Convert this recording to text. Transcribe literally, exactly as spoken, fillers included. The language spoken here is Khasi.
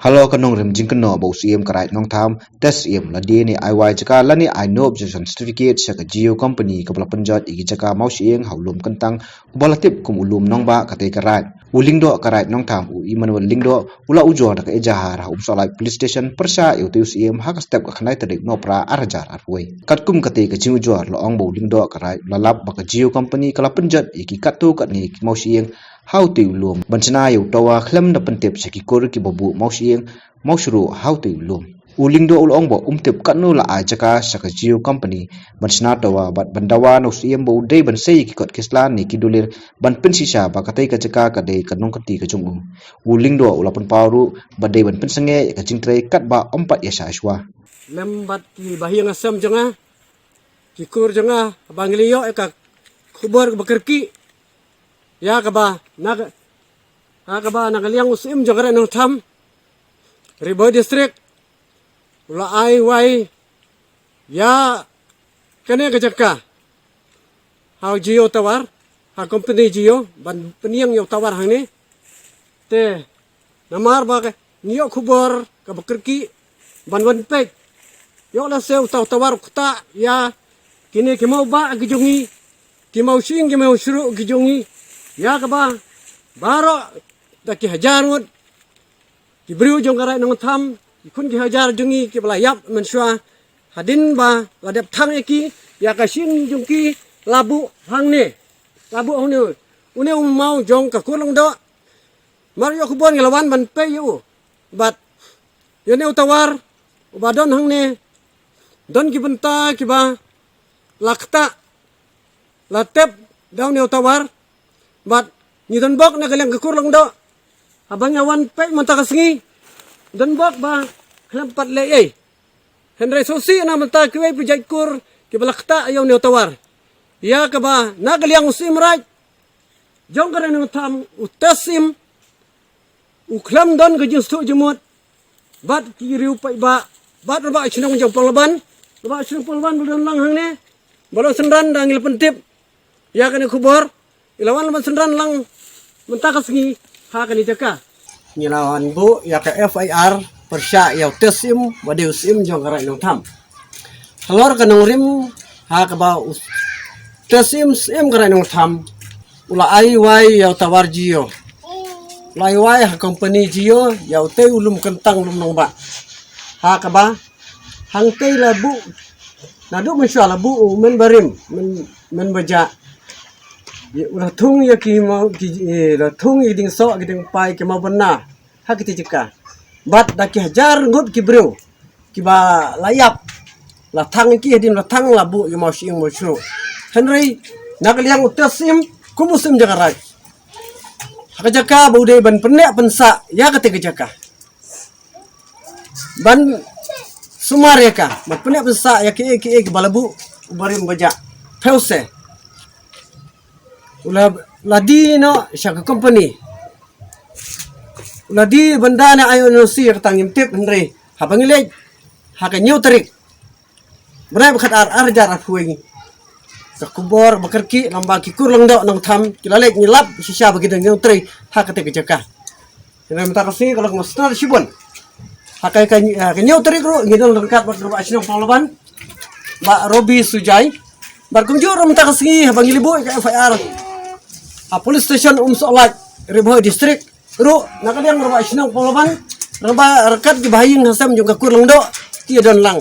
Halor ka nongrim jingkynnoh ba u Syiem ka Raid Nongtham, te Syiem, lada ne ai wai jaka lane ai no objection certificate sha ka Jio Company kaba la pynjot ïa ki jaka mawshyieng ha u lum Kyntang uba la tip kum u lum Nongbah katei ka Raid. U Lyngdoh ka Raid Nongtham, u Emmanuel Lyngdoh, u la ujor da ka ejahar ha Umsohlait Police Station pyrshah ïa utei u Syiem ha ka step ka khyndai tarik Nohprah ar hajar arphew wei. Katkum katei ka jingujor, la ong ba u Lyngdoh ka Raid u la lap ba ka Jio Company ka la pynjot ïa ki katto katne ki mawshyieng ha utei u lum ban shna ïa u tower khlem da pyntip sha ki kur kiba buh mawshyieng mawshruh ha utei u lum. U Lyngdoh u la ong ba um tip katno la ai jaka sha ka Jio Company ban shna tower bad ban dawa na u Syiem ba u dei ban sei ïa ki kot ki sla ne ki dulir ban pynshisha ba katei ka jaka ka dei ka nongkynti ka jong u. U Lyngdoh u la pynpaw ruh ba dei ban pynsangeh ïa ka jingtrei katba ym pat ïashah shuwa. Lem bad ki bahaïing hasem jong nga, ki kur jong nga, ba ngi la ïoh ïa ka khubor kaba kyrkieh ïa kaba na ka, ha kaba na ka liang u Syiem jong ka Raid Nongtham, Ri Bhoi District, u la ai wai ïa kane ka jaka ha u Jio Tower, ha company Jio ban pynïeng ïa u tower hangne. Te namar ba ka, ngi ïoh khubor kaba kyrkieh ban wan peit. Ïoh lehse uta u tower u ktah ïa kine ki mawbah ki jong ngi, ki mawshyieng ki mawshruh ki jong ngi, ïa kaba baroh da ki hajar ngut ki briew jong ka Raid Nongtham, ki khun ki hajar jong ngi kiba la ïap mynshuwa, hadien ba la dep thang ïa ki, ïa ka shyieng jong ki la buh hangne, la buh hangne. Une u maw jong ka kur Lyngdoh, mar ïoh khubor ngi la wan ban peit ïa u. Bad ïa une u tower uba don hangne, don ki bynta kiba la ktah, la tep da une u tower. Bad ngi don bok na ka liang ka kur Lyngdoh, haba ngi wan peit mynta ka sngi, don bok ba khlem pat leh ei. Hynrei sngewsih na mynta kiwei pat jait kur kiba la ktah ïa une u tower. Ïa kaba na ka liang u Syiem Raid jong ka Raid Nongtham, u Te Syiem, u khlem don ka jingsngewthuh jingmut bad ki riew paidbah, bad rangbah shnong jong Panglaban. Rangbah shnong Panglaban ba la don lang hangne, ba la synran da ngi la pyntip ïa kane khubor. Ngi la wan ban synran lang mynta ka sngi ha kane jaka. Ngi la wan buh ïa ka F I R pyrshah ïa u Te Syiem, ba dei u Syiem jong ka Raid Nongtham. Halor ka nongrim, ha kaba u Te Syiem, Syiem ka Raid Nongtham, u la ai wai ïa u tower Jio. U la ai wai ha company Jio ïa utei u lum Kyntang, lum Nongbah. Ha kaba hangtei la buh, naduh mynshuwa la buh u mynbarim, myn, mynbajah. Ïa, u la thung ïa ki maw, ki, eh, la thung ïa ki dieng soh, ki dieng pai, ki maw bynna ha kitei jaka. Bad da ki hajar ngut ki briew kiba la ïap, la thang ïa ki, hadien la thang la buh ïa mawshyieng mawshruh. Hynrei na ka liang u Te Syiem kum u Syiem jong ka Raid, ha ka jaka ba u dei ban pynneh pynsah ïa katei ka jaka, ban sumar ïa ka, ban pynneh pynsah ïa kiei kiei kiba la buh u barim bajah. Phi ïohi, u la, la die noh sha ka company, u la die ban da na ai N O C ïa kata ngim tip. Hynrei haba ngi leit ha ka hynñiew tarik Bnai ba khatar, ar hajar arphew wei, ka khubor ba kyrkieh, namar ba ki kur Lyngdoh Nongtham ki la leit, ngi lap shisha ba ki dang ïeng trei ha katei ka jaka. Hynrei mynta ka sngi ka long kumba snar shibun. Ha ka, ka, ka hynñiew tarik ruh ngi don ryngkat bad rangbah shnong Panglaban, Bah Robi Sujai. Bad kumjuh ruh mynta ka sngi haba ngi la buh ka F I R ha Police Station Umsohlait, Ri Bhoi District ruh, na ka liang rangbah shnong Panglaban, rangbah ryngkat ki bahaïing hasem jong ka kur Lyngdoh ki don lang.